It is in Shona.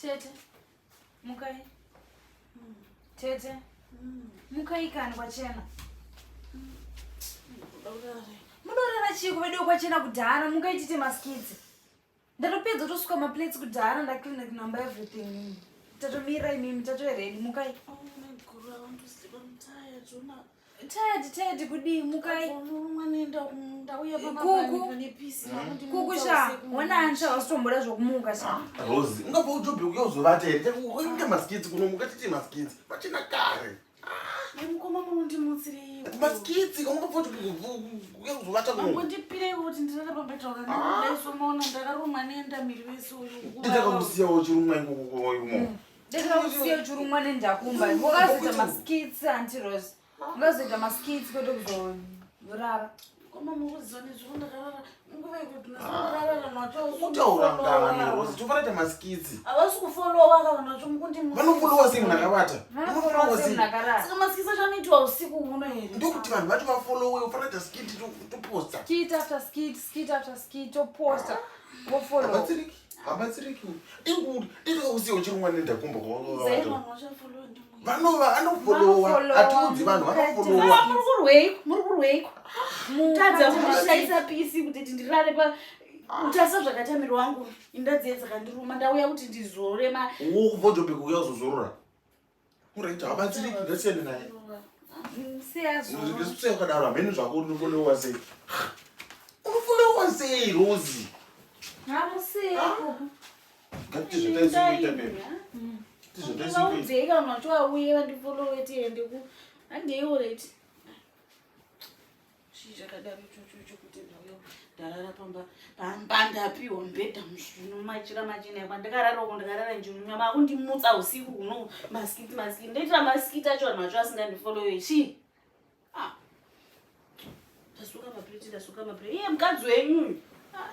Tete, mukai. Tete, mukai kani kwachena. Munorara chii kuveduwe kwachena kudhara mukai tite maskits. Ndatopedza kutosuka maplates kudhara ndacleana number everything. Tatomirira imimi tatove ready mukai. Oh my God, I want to sleep. I'm tired. Jonah. Tired tired kudii mukai. Ndauya Kuku. Kuku sha, wona ansha wasitomboda zvokumuka sha. Rose, ungabva ujobhi uya uzovata here? Unge maskits kuno muka titi maskits. Pachina kare. Mukoma munondimutsirei. Maskits, ungabva ujobhi uya uzovata kuno. Ambondipirei kuti ndirara pambedha wakandisomaona ndakarumwa nenda miri wese uyu. Nditakakusiya uchirumwa ikoko imomo. Ndakakusiya uchirumwa nendakumba. Wakazoita maskits Auntie Rose. Ungazoita maskits kwete kuzorara. Mukoma mukuziva nezviro ndakarara nguva yekuti ndakarara nacho. Kutaura ngano Rose, tofanira kuita maskits. Havasi kufolowa ka vanhu vacho mukundimutsira. Vanofolowa sei munhu akavata? Vanofolowa sei munhu akarara? Saka maskits acho anoitwa usiku huno here? Ndokuti vanhu vacho vafolowe, ufanira kuita skit toposta. Skit after skit, skit after skit, toposta. Vofollow. Habatsiriki, habatsiriki. Inguri, nditakakusiya uchirumwa nendakumba Zai kwawakavata. vanhu vachafolowa ndimwe. Vanova anofolowa, Vanofolowa, hatiudzi vanhu vanofolowa. Ah, muri kurweiko? Muri kurweiko? Tadza Mukati kundishaisa pisi kuti ndirare pa utasa zvakaita miri wangu inda dziye dzakandiruma ndauya kuti ndizore ma Wokubva ujobhi kuuya uzozorora. Uraita habatsiriki, ngasiyane naye. Siya zoro. Sei wakadaro hameno zvako unofolowa sei. Unofolowa sei Rose? Hamusiye kuku. Ngati zvataisikuita baby. Tizvataisikuita. Vaudzei kana vacho vauye vandifolowe tiende ku handeiwo right. Chii chakadaro ichocho chokuti ndauya ndarara pamba pamba ndapiwa mubhedha musvinu machira machena kwandakarara uko ndakarara njirunywa makundimutsa usiku huno maskiti maskiti ndoitira maskiti acho vanhu vacho vasingandifolowe chii Ah. Ndasuka mapleti ndasuka mapleti iye mukadzi wenyu uyu. Ah.